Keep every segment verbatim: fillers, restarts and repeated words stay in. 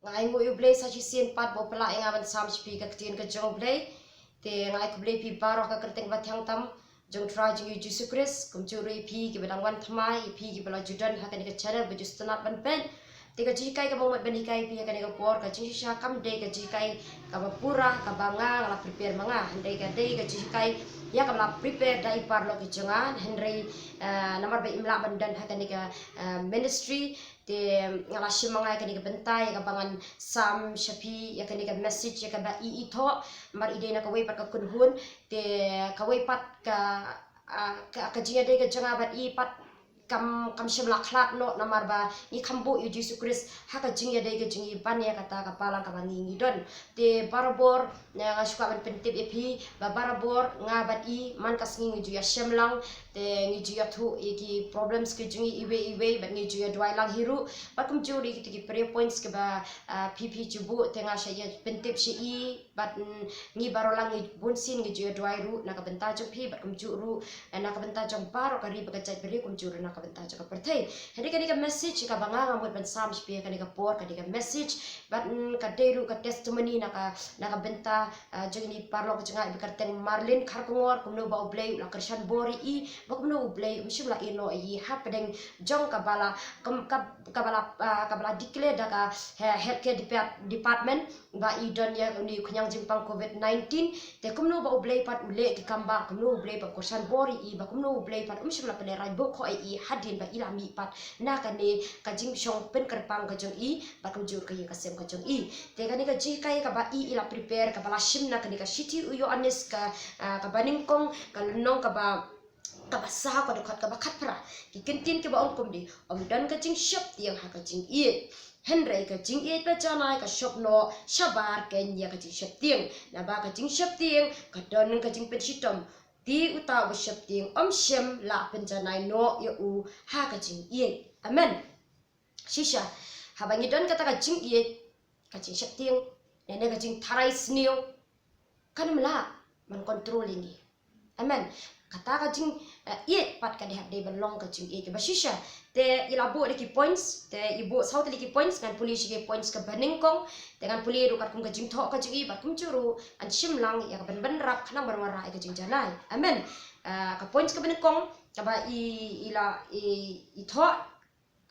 Nga ai nguh ïa U Blei sa shisien pat ba u pynlah ïa nga ban sam sha phi ka ktien ka jong U Blei. Te nga ai khublei phi baroh ka kyrteng ba thiang tam jong u Trai jong ngi Jisu Khrist, kumjuh ruh ïa phi kiba dang wan thymmai, ïa phi kiba la ju don ha kane ka channel ba ju sngewtynnat ban peit. Te ka jinghikai kaba nga mut ban hikai ïa phi ha kane ka por, ka jingshisha kam dei ka jinghikai kaba pura kaba nga nga la prepare ma nga, hynrei ka dei ka jinghikai ïa kaba la prepare da i paralok i jong nga, hynrei eh, namar ba im lah ban don ha kane ka eh, ministry. Te nga la shim ma nga ïa kane ka bynta ïa kaba ngan sam sha phi ïa kane ka message ïa kaba i i thoh, namar i dei na kawei pat ka kynhun. Te kawei pat ka ah, ka, ka jingïadei ka jong nga bad i pat kam, kam shym la khlad noh, namar ba ngi kham buh ïa u Jisu Khrist ha ka jingïadei ka jong ngi ban ïa kata ka balang kaba ngi ngi don. Te barabor nga shu kwah ban pyntip ïa phi ba barabor nga bad i man ka sngi ngi ju ïashem lang. Te ngi ju ïathuh ïa ki problems ki jong ngi iwei iwei bad ngi ju ïaduwai lang hi ruh. Bad kumjuh ruh ïa kito ki prayer points kiba ah, phi phi ju buh, te nga sa ïa pyntip sha i. Bad mm, ngi baroh lang ngi bunsien ngi ju ïaduwai ruh na ka bynta jong phi bad kumjuh ruh eh, na ka bynta jong baroh ka ri bad ka jaitbynriew, kumjuh ruh na ka bynta jong ka pyrthei. Hynrei kane ka message kaba nga nga mut ban sam sha phi ha kane ka por, kane ka message bad mm, ka dei ruh ka testimony na ka, na ka bynta ah, jong ine i paralok jong nga iba kyrteng Marlin Kharkongor, kumno ba U Blei u la kyrshan bor ïa i bad kumno U Blei um shym la ïehnoh ïa i hapdeng jong kaba la, kum, ka, kaba la ah, kaba la declare da ka he-, healthcare depart-, department ba i don ïa une u khñiang jingpang covid nineteen. Te kumno ba U Blei pat u leh ki kam ba, kumno U Blei pat u kyrshan bor ïa i, ba kumno U Blei pat um shym la pynlehrain bor khoh ïa i hadien ba i la mih pat na kane ka jingshong pynkyrpang ka jong i bad kumjuh ka ïing ka sem ka jong i. Te kane ka jinghikai kaba i i la prepare kaba la shim na kane ka shithi u Ïoannis ka ah, kaba nyngkong, ka lynnong kaba kaba saw, ka dkhot kaba khatphra. Ki kyntien kiba ong kumne: Ym don ka jingsheptieng ha ka jingïeit, hynrei ka jingïeit ba janai ka shop noh shabar keiñ ïa ka jingsheptieng. Naba ka jingsheptieng ka don ka jingpynshitom, te uta uba sheptieng ym shym la pynjanai noh ïa u ha ka jingïeit. Amen. Shisha, haba ngi don kata ka jingïeit, ka jingsheptieng, ne ne ka jingtharai sniew, kan ym lah ban control ïa ngi. Amen. Kata ka jing, eh, ïeit pat ka dei hap dei ban long ka jingïeit kaba shisha. Te i la buh da ki points, te i buh saw tylli ki points, ngan pule shi ki points kaba nyngkong, te ngan pule ruh katkum ka jingthoh ka jong i, bad kumjuh ruh ngan shim lang ïa ka ban bynrap khnang ban wanrah ïa ka jingjanai. Amen. Ah, ka points kaba nyngkong kaba i, i la, i, i thoh,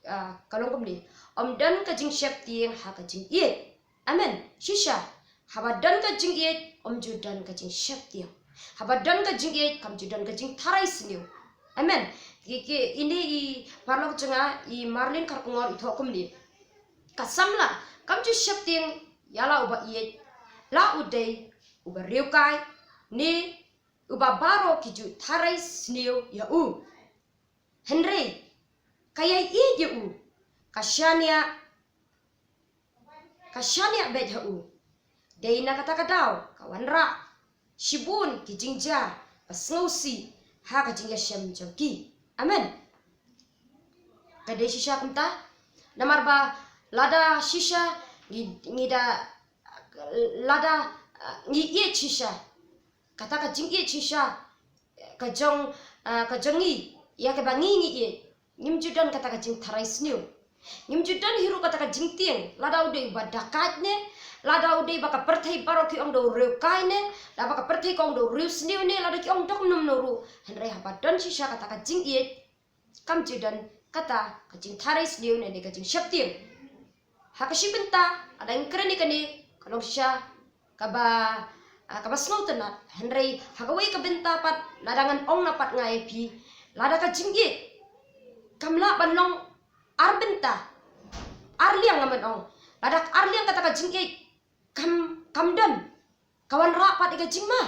ah, ka long kumne: Ym don ka jingsheptieng ha ka jingïeit. Amen. Shisha, haba don ka jingïeit, ym ju don ka jingsheptieng. Haba don ka jingïeit, kam ju don ka jingtharai sniew. Amen. Ki, ki, ine i paralok jong nga, i Marlin Kharkongor, i thoh kumne: Ka samla kam ju sheptieng ïa la uba ïeit, la u dei uba riewkai, ne uba baroh ki ju tharai sniew ïa u. Hynrei ka ïai ïeit ïa u, ka shaniah, ka shaniah beit ha u. Dei na kata ka daw ka wanrah shibun ki jingjia ba sngewsih ha ka jingïashem jong ki. Amen. Ka dei shisha kumta, namar ba lada shisha ngi, ngi da, lada, ah, ngi ïeit shisha, kata ka jingïeit shisha ka jong, ah, ka jong ngi ïa kaba ngi ngi ïeit, ngim ju don kata ka jingtharai sniew. Ngim ju don hi ruh kata ka jingtieng, lada u dei uba dakait ne, lada u dei ba ka pyrthei baroh ki ong da u riewkai ne, lada ba ka pyrthei ka ong da u riewsniew ne, lada ki ong da kumno kumno ruh. Hynrei haba don shisha kata ka jingïeit, kam ju don kata ka jingtharai sniew ne, ne ka jingsheptieng. Ha ka shi bynta, lada ngi kren ïa kane, ka long shisha kaba, ah, kaba sngewtynnat. Hynrei ha kawei ka bynta pat, lada ngan ong na pat nga ïa phi, lada ka jingïeit kam lah ban long ar bynta, ar liang, nga mut ong, lada ar liang kata ka jingïeit kam, kam don, ka wanrah pat ïa ka jingma.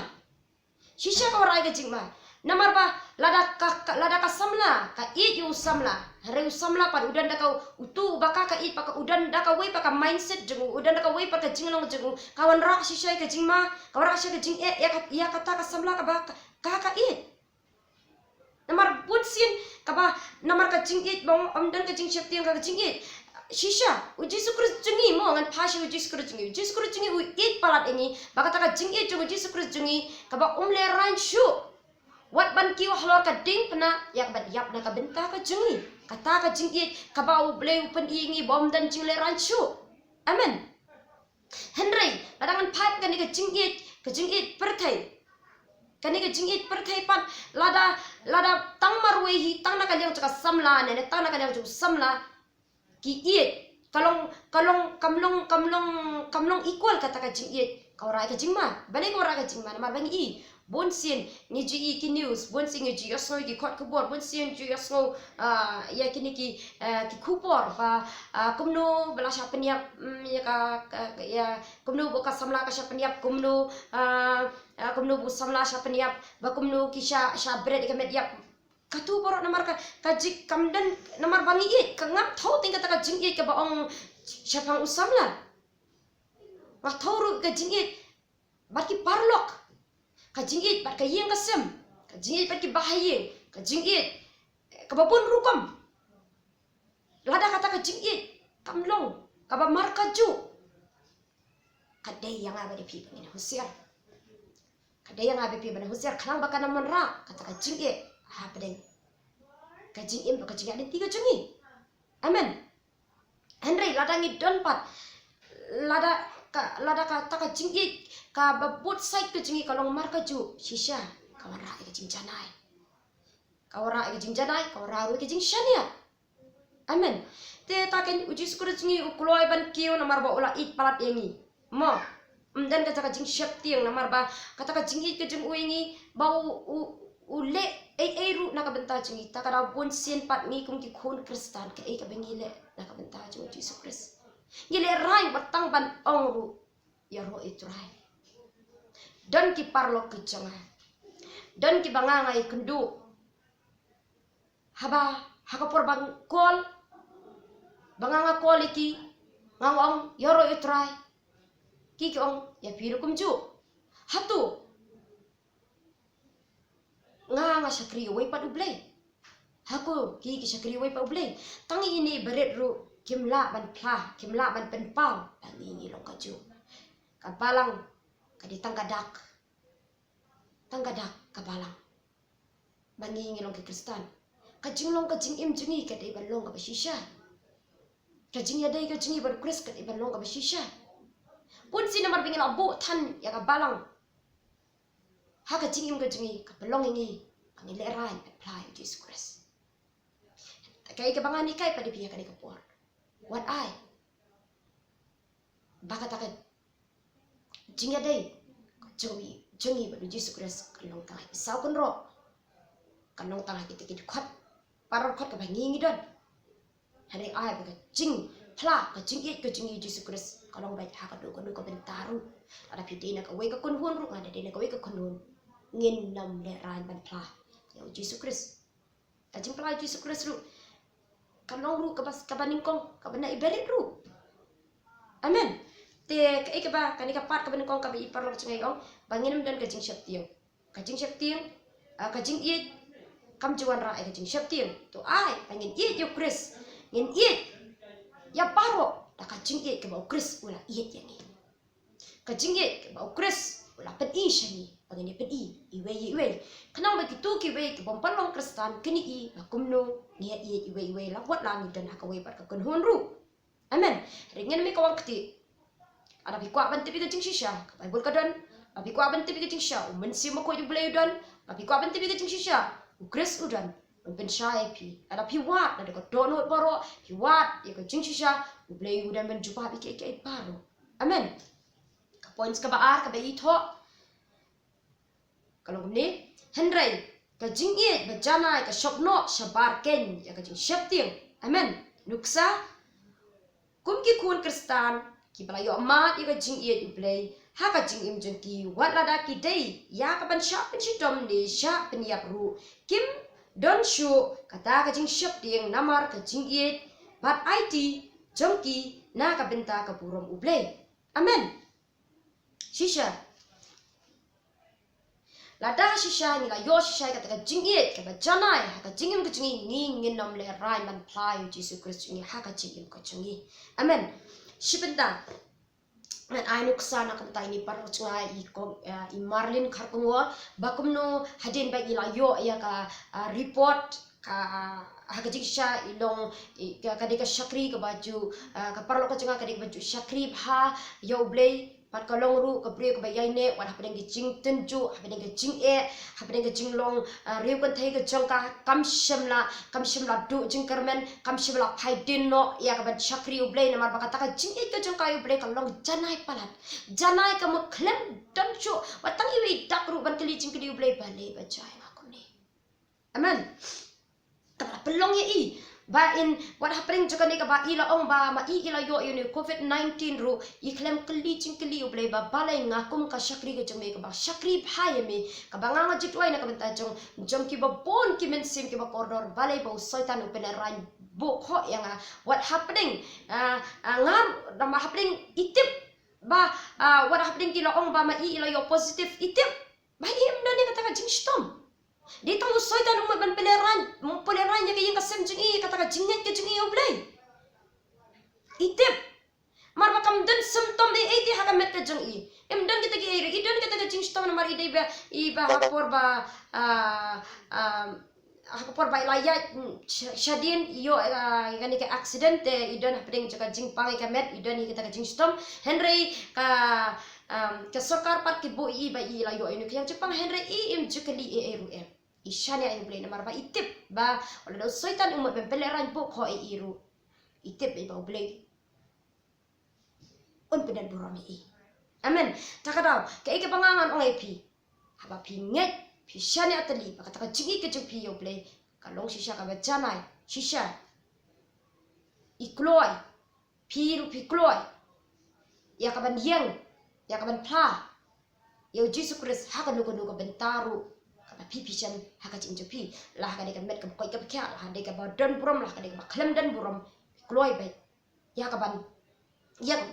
Shisha ka wanrah ïa ka jingma. Namar ba lada ka, ka, lada ka samla ka ïeit ïa u samla, hynrei u samla pat u don da ka, utu uba ka, ka ïeit pat ka, u don da kawei pat ka mindset jong u, u don da kawei pat ka jinglong jong u, ka wanrah shisha ïa ka jingma, ka wanrah shisha ka jingeh ïa ka, ïa kata ka samla kaba ka, ka, ka ïeit. Namar bunsien kaba, namar ka jingïeit, ba ym don ka jingsheptieng ha ka jingïeit. Shisha, u Jisu Khrist jong ngi mo, ngan phai sha u Jisu Khrist jong ngi. U Jisu Khrist jong ngi u ïeit palat ïa ngi, ba kata ka jingïeit jong u Jisu Khrist jong ngi kaba um lehrain shuh. Wat ban kiew halor ka diengphna ïa kaban ïap na ka bynta ka jong ngi. Kata ka jingïeit kaba U Blei u pyni ïa ngi ba ym don jinglehrain shuh. Amen. ka jingïeit, ka jingïeit pyrthei. Kane ka jingïeit pyrthei pat, lada, lada tang marwei hi, tang na ka liang jong ka samla ne, ne tang na ka liang jong u samla ki ïeit, ka long, ka long, kam long, kam long, kam long equal kata ka jingïeit. Ka wanrah ka jingma. Balei ka wanrah ka jingma? Namar ba ngi i, bun sien ngi ju i ki news, bun sien ngi ju ïohsngew ki kot khubor, bun sien ngi ju ïohsngew, ah, ïa kine ki, eh, ki khubor ba, ah, kumno ba la shah pynïap, mm, ïa ka, ka, ka, ïa kumno ba ka samla ka shah pynïap, kumno, ah, ah, kumno ba u samla shah pynïap, ba kumno ki shah, shah bret ïa ka met ïap. Katu baroh namar ka, ka jing kam don, namar ba ngi ïeit, ka ngam thaw teng kata ka jingïeit kaba ong shaphang u samla. Nga thaw ruh ka jingïeit bad ki paralok, ka jingïeit bad ka ïing ka sem, ka jingïeit bad ki bahaïing, ka jingïeit, eh, kaba bun rukom. Lada kata ka jingïeit kam long kaba markajuh, ka dei ïa nga bad ïa phi ba ngin husiar. Ka dei ïa nga bad ïa phi ban husiar, khnang ba kan ym wanrah kata ka jingïeit hapdeng ka jingim bad ka jingïaid lynti ka jong ngi. Amen. Hynrei lada ngi don pat, lada ka, lada kata ka jingïeit kaba bud sait ka jong ngi ka long markajuh, shisha ka wanrah ïa ka jingjanai. Ka wanrah ïa ka jingjanai, ka wanrah ruh ïa ka jingshaniah. Amen. Te ta keiñ u Jisu Khrist jong ngi u kloi ban kiew namar ba u la ïeit palat ïa ngi. Mo, ym don kata ka jingsheptieng namar ba kata ka jingïeit ka jong u ïa ngi ba u, u, u leh ei ei ruh na ka bynta jong ngi. Ta ka daw bun sien pat ngi kum ki khun Khristan, kaei kaba ngi leh na ka bynta jong u Jisu Khrist? Ngi lehraiñ wat tang ban ong ruh, ïaroh ïa u Trai. Don ki paralok ki jong nga, don kiba nga nga ïakynduh. Haba ha ka por ba nga call, ba nga nga call ïa ki, nga ong ïaroh ïa u Trai, ki ki ong ïa phi ruh kumjuh. Hato nga nga shakri uwei pat u Blei? Hato ki ki shakri uwei pat u Blei? Tang ine i barit ruh kim lah ban phla, kim lah ban pynpaw ba ngi ngi long kajuh. Ka balang ka dei tang ka dak. Tang ka dak ka balang ba ngi ngi long ki Khristan. Ka jinglong ka jingim jong ngi ka dei ban long kaba shisha. Ka jingïadei ka jong ngi bad u Khrist ka dei ban long kaba shisha. Bun sien namar ba ngi la buh than ïa ka balang ha ka jingim ka jong ngi, ka pynlong ïa ngi ba ngi lehraiñ ban phla ïa u Jisu Khrist. Kaei kaba ngan hikai pat ïa phi ha kane ka por, wat ai ba kata ka jingïadei jong ngi, jong ngi bad u Jisu Khrist kan long tang ha ki saw kynroh, kan long tang ha kita ki dkhot, para dkhot kaba ngi ngi don. Hynrei ai ba ka jingphla, ka jingïeit ka jong ngi ïa u Jisu Khrist ka long beit ha kano kano ka bynta ruh. Lada phi dei na kawei ka kynhun ruh, nga da dei na kawei ka kynhun, ngin nym lehraiñ ban phla ïa u Jisu Khrist. Ka jingphla ïa u Jisu Khrist ruh kan long ruh kaba, kaba nyngkong, kaba na i barit ruh. Amen. Te kaei kaba, kane ka part kaba nyngkong kaba i paralok jong nga i ong ba ngin ym don ka jingsheptieng. Ka jingsheptieng, ah, ka jingïeit kam ju wanrah ïa ka jingsheptieng. To ai ba ngin ïeit ïa u Khrist, ngin ïeit ïa baroh da ka jingïeit kaba u Khrist u la ïeit ïa ngi. Ka jingïeit kaba u Khrist u la pyni sha ngi ba ngin ïa pyni iwei ïa iwei, khnang ba kito kiwei ki bym pat long Khristan kin ïohi ba kumno ngi ïa ïeit iwei ïa iwei, la wat la ngi don ha kawei pat ka kynhun ruh. Amen. Hynrei ngin mih ka wan kti. Lada phi kwah ban tip ïa ka jingshisha, ka Baibl ka don. Lada phi kwah ban tip ïa ka jingshisha, u Mynsiem Bakhuid u Blei u don. Lada phi kwah ban tip ïa ka jingshisha, u Khrist u don ban pynshai ïa phi. Lada phi wad, lada ka dohnud baroh phi wad ïa ka jingshisha, u Blei u don ban jubab ïa kiei kiei baroh. Amen. Ka points kaba ar kaba i thoh ka long kumne. Hynrei ka jingïeit ba janai ka shop noh shabar keiñ ïa ka jingsheptieng. Amen. Nuksa, kum ki khun Khristan kiba la ïoh mad ïa ka jingïeit u Blei ha ka jingim jong ki, wat lada ki dei ïa ka ban shah pynshitom ne shah pynïap ruh, kim don shuh kata ka jingsheptieng namar ka jingïeit bad aiti jong ki na ka bynta ka burom u Blei. Amen. Shisha, lada shisha ngi la ïoh shisha ïa kata ka jingïeit kaba janai ha ka jingim ka jong ngi, ngi ngin nym lehraiñ ban phla ïa u Jisu Khrist jong ngi ha ka jingim ka jong ngi. Amen. Shi bynta ngan ai nuksa na ka bynta ine i paralok jong nga i kong, eh, i Marlin Kharkongor, ba kumno hadien ba ngi la ïoh ïa ka, ah, report ka, ah, ha ka jingshisha i long, i, ka, ka dei ka shakri kaba ju, ah, ka paralok ka jong nga ka dei kaba ju shakri bha ïa u Blei. Bad ka long ruh ka briew kaba ïaineh wat hapdeng ka jingtynjuh, hapdeng ka jingeh, hapdeng ka jinglong, ah, riewkynthei ka jong ka, kam shym la, kam shym la duh jingkyrmen, kam shym la phai dien noh ïa ka ban shakri U Blei, namar ba kata ka jingïeit ka jong ka ïa U Blei ka long janai palat. Janai ka mut khlem don shuh wat tang iwei i dak ruh ban kylli jingkylli U Blei, balei ba jia ïa nga kumne. Amen. Kaba la pynlong ïa i ba in wat hapdeng jong kane kaba i la ong ba ma i i la ïoh ïa une u covid nineteen ruh i khlem kylli jingkylli U Blei ba balei nga kum ka shakri ka jong me kaba shakri bha ïa me, kaba nga nga ju duwai na ka bynta jong, jong kiba bun ki mynsiem kiba kordor, balei ba u Soitan u pynlehraiñ buh khoh ïa nga. Wat hapdeng, ah, ah, nga, da ma hapdeng i tip ba, ah, wat hapdeng ki la ong ba ma i i la ïoh positive, i tip ba i im don ïa kata ka jingshitom. Dei tang u Soitan u mut ban pynlehraiñ, pynlehraiñ ïa ka ïing ka sem jong i, kata ka jingngeit ka jong i ïa U Blei. I tip. Mar ba kam don symptom ei ei te ha ka met ka jong i. Im don kita ki ei, i don kita ka jingshitom namar i dei ba, i ba ha por ba, ah, ah, ha ka por ba i la ïaid, mm, sha-, shadien i ïoh, ah, ïa kane ka accident te i don hapdeng jong ka jingpang ïa ka met, i don ïa kita ka jingshitom. Hynrei ka, um, ka sorkar pat ki buh ïa i ba i la ïoh ïa une u khñiang jingpang, hynrei i im ju kylli ei ei ruh em. I shaniah ïa U Blei namar ba i tip ba wat la da u Soitan u mut ban pynlehraiñ buh khoh ïa i ruh, i tip ba U Blei un pyndon burom ïa i. Amen. Ta ka daw kaei kaba nga ngan ong ïa phi, haba phi ngeit, phi shaniah tylli ba kata ka jingïeit ka jong phi ïa U Blei ka long shisha kaba janai, shisha i kloi, phi ruh phi kloi ïa ka ban ïeng, ïa ka ban phla ïa U Jisu Khrist ha kano kano ka bynta ruh kaba phi phi shem ha ka jingim jong phi, la ha ka dei ka met kaba koit kaba khiah, la ha ka dei kaba don burom, la ha ka dei kaba khlem don burom, phi kloi beit ïa ka ban ïeng,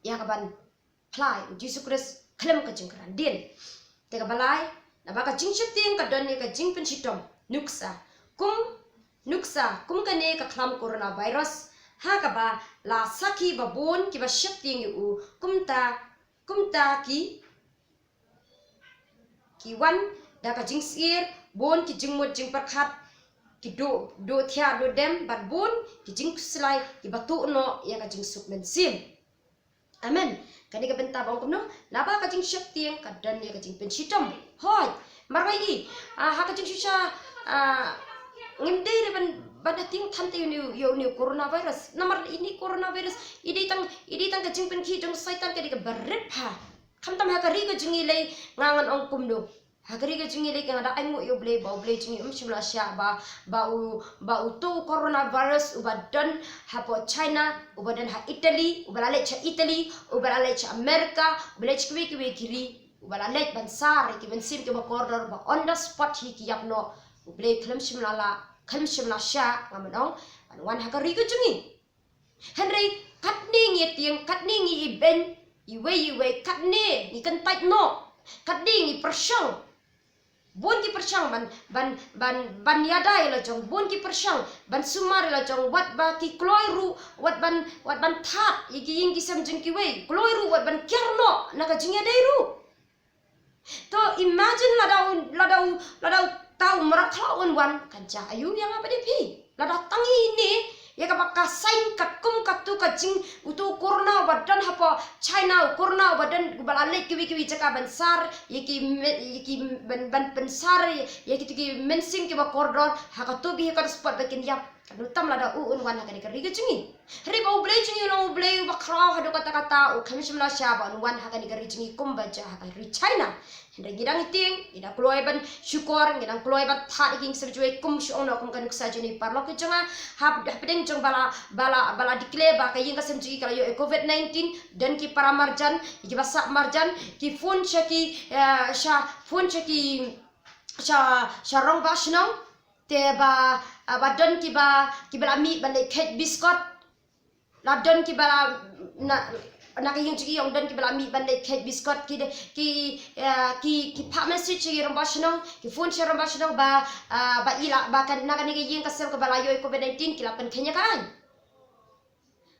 ïa ka ban phla ïa U Jisu Khrist khlem ka jingkyrandien. Te kaba lai, naba ka jingsheptieng ka don ïa ka jingpynshitom. Nuksa, kum, nuksa kum kane ka khlam coronavirus, ha kaba la sakhi ba bun kiba sheptieng ïa u, kumta, kumta ki, ki wan da ka jingsyier, bun ki jingmut jingpyrkhat, ki duh, duh thiah duh dem, bad bun ki jingkhuslai kiba tuh noh ïa ka jingsuk mynsiem. Amen. Kane ka bynta ba ong kumno, naba ka jingsheptieng ka don ïa ka jingpynshitom. Hooid, marwei i, ah, ha ka jingshisha, ah, ngim dei re ban, ban da tieng than te ïa une u, ïa une u coronavirus. Namar ine i coronavirus i dei tang, i dei tang ka jingpynkhih jong u Soitan ka dei kaba rit bha. Khamtam ha ka ri ka jong ngi lei nga ngan ong kumno. Ha ka ri ka jong ngi lei ka nga da ai nguh ïa U Blei ba U Blei jong ngi um shym la shah ba, ba u, ba uto u coronavirus uba don hapoh China, uba don ha Italy, uba la leit sha Italy, uba la leit sha America, uba leit sha kiwei kiwei ki ri, uba la leit ban sar ïa ki mynsiem kiba kordor ba on the spot hi ki ïap noh. U Blei khlem shym la lah, khlem shym la shah, nga mut ong, ban wan ha ka ri ka jong ngi. Hynrei katne ngi tieng, katne ngi ibeiñ, iwei iwei, katne ngi kyntait noh, katne ngi pyrshang. Bun ki pyrshang ban, ban, ban, ban ïada ïa la jong, bun ki pyrshang ban sumar ïa la jong, wat ba ki kloi ruh wat ban, wat ban thad ïa ki ïing ki sem jong kiwei, kloi ruh wat ban kiar noh na ka jingïadei ruh. To imagine lada u, lada u, lada uta u mrad khlaw un wan, kan jia aïu ïa nga bad ïa phi? Lada tang ine ïa kaba ka sign katkum katu ka jing, utu u corona uba don hapoh China, u corona uba don, uba la leit kiwei kiwei jaka ban sar ïa ki me-, ïa ki ban, ban pynsar ïa kitu ki mynsiem kiba kordor ha katu bynta ka spot ba kin ïap. Kan ym tam lada u un wan ha kane ka ri ka jong ngi. Hynrei ba U Blei jong ngi u long U Blei uba khraw haduh katta katta, u khlem shym la shah ba un wan ha kane ka ri jong ngi kumba jia ha ka ri China. Hynrei ngi dang ïa tieng, ngi dang kloi ban shukor, ngi dang kloi ban thad ïa ki ïing ki sem jong ngi kum shu ong noh kum ka nuksa jong une u paralok jong nga. Hap, hapdeng jong ba la, ba la, ba la declare ba ka ïing ka sem jong ngi ka la ïoh ïa covid nineteen, don ki para marjan, kiba sah marjan, ki phone sha ki, eh, sha phone sha ki, sha, sha rangbah shnong. Te ba, ah, ba don kiba, kiba la mih ban leit kheit biskot. La don kiba la, na, na ka ïing jong ngi ong don kiba la mih ban leit kheit biskot, ki de, ki, eh, ki, ki phah message sha ki rangbah shnong, ki phone sha rangbah shnong ba, ah, ba i la, ba kan, na kane ka ïing ka sem kaba la ïoh ïa covid nineteen ki la pynkheiñ ïa ka aiñ.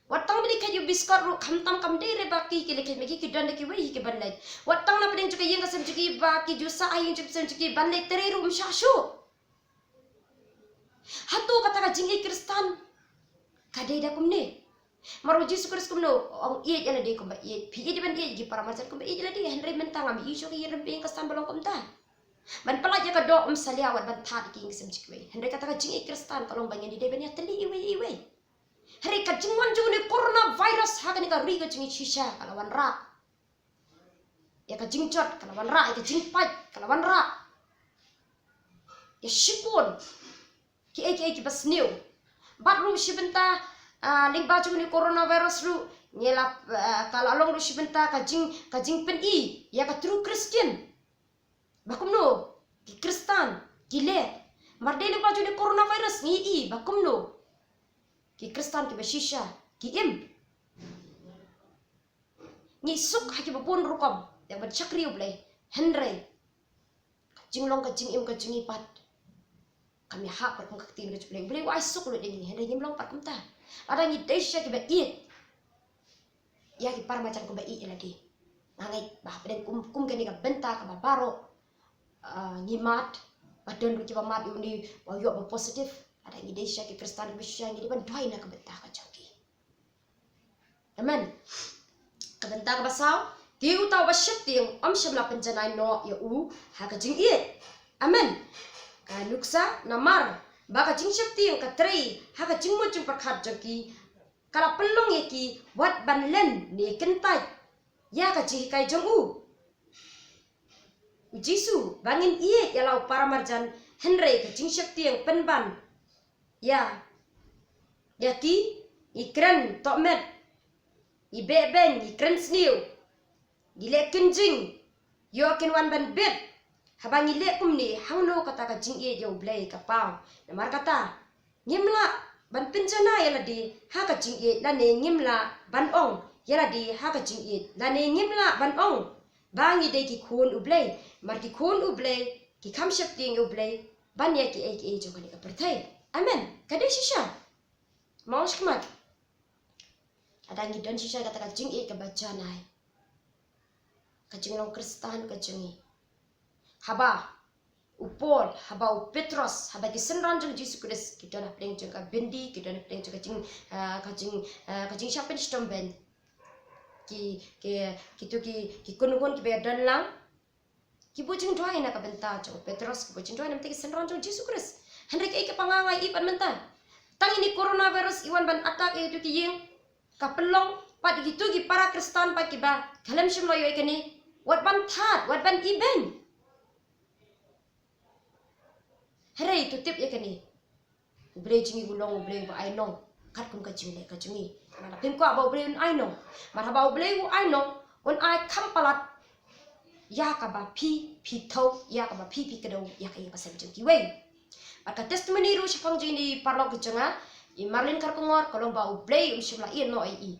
Wat tang ba leit kheit ïa u biskot ruh khamtam kam dei re ba ki, ki leit kheit ma ki, ki don da kiwei hi ki ban leit. Wat tang na pdeng jong ka ïing ka sem jong ki ba ki ju sah ha ïing jong ka sem jong ki ban leit trei ruh ym shah shuh. Hato kata ka jingïeit Khristan ka dei da kumne? Namar u Jisu Khrist kumno u ong, ïeit ïa lade kumba ïeit, phi ïeit ban ïeit ïa ki para marjan kumba ïeit ïa lade. Hynrei mynta ngam ïohi shuh ïa ki rympei ka stand ba long kumta. Ban pyllait ïa ka doh ym salia wat ban thad ki ïing ki sem jong kiwei. Hynrei kata ka jingïeit Khristan ka long ba ngin ïadei ban ïatylli iwei ïa iwei. Hynrei ka jingwan jong une u coronavirus ha kane ka ri ka jong ngi shisha ka la wanrah ïa ka jingjot, ka la wanrah ïa ka jingpait, ka la wanrah ïa shibun kiei kiei kiba sniew. Bad ruh shi bynta, ah, lyngba jong une u coronavirus ruh ngi la, ah, ka la long ruh shi bynta ka jing, ka jingpyni ïa ka true Christian. Ba kumno ki Khristan ki leh. Namar dei lyngba jong une u coronavirus ngi i ba kumno ki Khristan kiba shisha ki im. Ngi suk ha kiba bun rukom ïa ban shakri U Blei. Hynrei ka jinglong ka jingim ka jong ngi pat kam ïahap bad kum ka ktien ka jong U Blei. U Blei u ai suk lut ïa ngi, hynrei ngim long pat kumta. Lada ngi dei shisha kiba ïeit ïa ki para marjan kumba ïeit ïa lade, nga ngeit ba hapdeng kum, kum kane ka bynta kaba baroh, ah, ngi mad, ba don ruh kiba mad ïa une ba u ïoh ba positive. Lada ngi dei shisha ki Khristan kiba shisha, ngi dei ban duwai na ka bynta ka jong ki. Amen. Ka bynta kaba saw, te uta uba sheptieng ym shym la pynjanai noh ïa u ha ka jingïeit. Amen. Ka nuksa, namar ba ka jingsheptieng ka trei ha ka jingmut jingpyrkhat jong ki, ka la pynlong ïa ki wat ban len ne kyntait ïa ka jinghikai jong u, U Jisu, ba ngin ïeit ïa la u para marjan. Hynrei ka jingsheptieng pynban ïa, ïa ki, ngi kren tohmet, ngi beh beiñ, ngi kren sniew, ngi leh kynjing. Ïoh kin wan ban bit. Haba ngi leh kumne, hangno kata ka jingïeit ïa U Blei ka paw? Namar kata, ngim lah ban pynjanai ïa lade ha ka jingïeit, lane ngim lah ban ong ïa lade ha ka jingïeit, lane ngim lah ban ong ba ngi dei ki khun U Blei. Namar ki khun U Blei ki kham sheptieng ïa U Blei ban ïa kiei kiei jong kane ka pyrthei. Amen. Ka dei shisha. Mawshkhmat. Lada ngi don shisha kata ka jingïeit kaba janai, ka jinglong Khristan ka jong ngi. Haba u Paul, haba u Petros, haba ki synran jong u Jisu Khrist ki don hapdeng jong ka byndi, ki don hapdeng jong ka jing, ah, ka jing, ah, ka jingshah pynshitom beiñ. Ki, ki, kito ki, ki kynhun kiba ïadon lang, ki buh jingduwai na ka bynta jong u Petros, ki buh jingduwai na ka bynta ki synran jong u Jisu Khrist. Hynrei kaei kaba nga, nga ïohi pat mynta, tang ine i coronavirus i wan ban attack ïa kito ki ïing, ka pynlong pat ïa kito ki para Khristan pat kiba khlem shym la ïoh ïa kane wat ban thad, wat ban ibeiñ. Hynrei to tip ïa kane, U Blei jong ngi u long U Blei uba ai nong katkum ka jingleh ka jong ngi. Namar lada phim kwah ba U Blei un ai nong, namar haba U Blei u ai nong, un ai kham palat ïa kaba phi, phi thew, ïa kaba phi, phi kdew ïa ka ïing ka sem jong kiwei. Bad ka testimony ruh shaphang jong ine i paralok ka jong nga, i Marlin Kharkongor, ka long ba U Blei um shym la ïehnoh ïa i.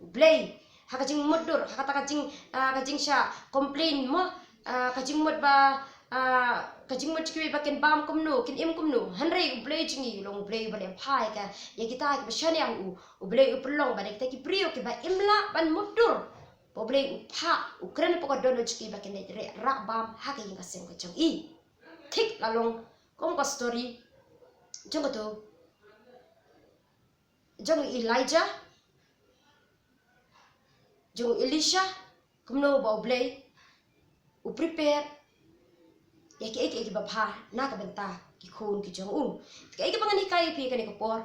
U Blei, ha ka jingmutdur, ha kata ka jing, ah, ka jingshah complain mo, ah, ka jingmut ba, ah, ka jingmut jong kiwei ba kin bam kumno, kin im kumno. Hynrei U Blei jong ngi u long U Blei uba leh bha ïa ka, ïa kita kiba shaniah ha u. U Blei u pynlong ba dei kita ki briew kiba im lah ban mutdur, ba U Blei u phah, u kren hapoh ka dohnud jong ki ba kin leit reh rah bam ha ka ïing ka sem ka jong i. Thik la long kum ka story jong kato, jong u Elijah, jong u Elisha, kumno ba U Blei u prepare ïa kiei kiei kiba bha na ka bynta ki khun ki jong u. Te kaei kaba ngan hikai ïa phi kane ka por,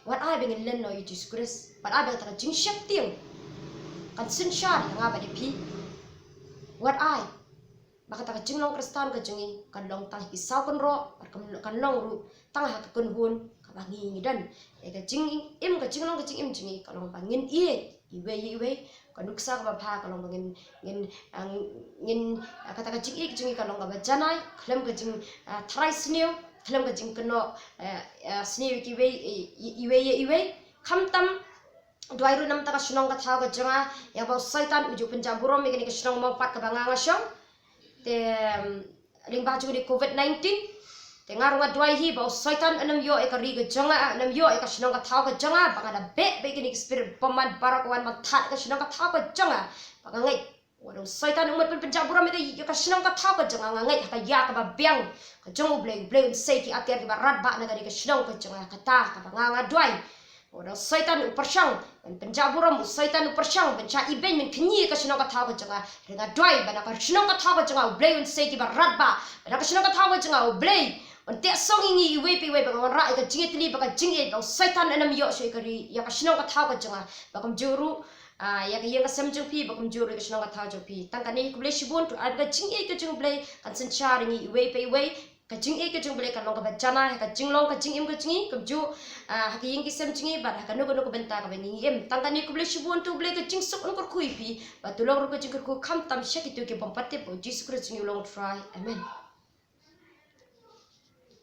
wat ai ba ngin len noh ïa u Jisu Khrist, wat ai ba kata ka jingsheptieng kan synshar ïa nga bad ïa phi. Wat ai ba kata ka jinglong Khristan ka jong ngi kan long tang ha ki saw kynroh, bad kan, kan long ruh tang ha ka kynhun kaba ngi, ngi don. Ïa ka jingim, ka jinglong ka jingim jong ngi ka long ba ngin ïeit iwei ïa iwei. Ka nuksa kaba bha ka long ba ngin, ngin, ah, ngin, ah, kata ka jingïeit jong ngi ka long kaba janai, khlem ka jing, ah, tharai sniew, khlem ka jingkynnoh, eh, eh, sniew ïa kiwei, eh, iwei ïa iwei. Khamtam duwai ruh na ka bynta ka shnong ka thaw ka jong nga, ïa ba u Soitan u ju pynjah burom ïa kane ka shnong Mawpat kaba nga, nga shong. Te, em, lyngba jong kane ka covid nineteen, te nga ruh nga duwai hi ba u Soitan un ym ïoh ïa ka ri ka jong nga, un ym ïoh ïa ka shnong ka thaw ka jong nga, ba nga da beh bad kine ki spirit bymman baroh ki wan ban thad ïa ka shnong ka thaw ka jong nga. Ba nga ngeit wat u Soitan u mut pyn, pynjah burom ïa ka, ïa ka shnong ka thaw ka jong nga. Nga ngeit ha ka ïa kaba biang ka jong U Blei, U Blei un sei ki atiar kiba radbah na kane ka shnong ka jong nga. Kata kaba nga, nga duwai. Uda u Soitan u pyrshang ban pynjah burom, u Soitan u pyrshang ban shah ibeiñ ban kñi ïa ka shnong ka thaw ka jong nga. Hynrei nga duwai ba na ka shnong ka thaw ka jong nga U Blei un sei kiba radbah, ba na ka shnong ka thaw ka jong nga U Blei un teh song ïa ngi iwei pa iwei, ba ka wanrah ïa ka jingïatylli bad ka jingïeit, ba u Soitan un ym ïoh shuh ïa ka ri, ïa ka shnong ka thaw ka jong nga. Bad kumjuh ruh, ah, ïa ka ïing ka sem jong phi, bad kumjuh ruh ïa ka shnong ka thaw jong phi. Tang kane, khublei shibun, to ai ba ka jingïeit ka jong U Blei kan synshar ïa ngi iwei pa iwei. Ka jingïeit ka jong U Blei kan long kaba jana ha ka jinglong ka jingim ka jong ngi, kumjuh, ah, ha ka ïing ki sem jong ngi, bad ha kano kano ka bynta kaba ngi im. Tang kane, khublei shibun, to U Blei ka jingsuk un kyrkhu ïa phi, bad to long ruh ka jingkyrkhu khamtam sha kito ki bym pat tip, bad U Jisu Khrist jong ngi u long u Trai. Amen.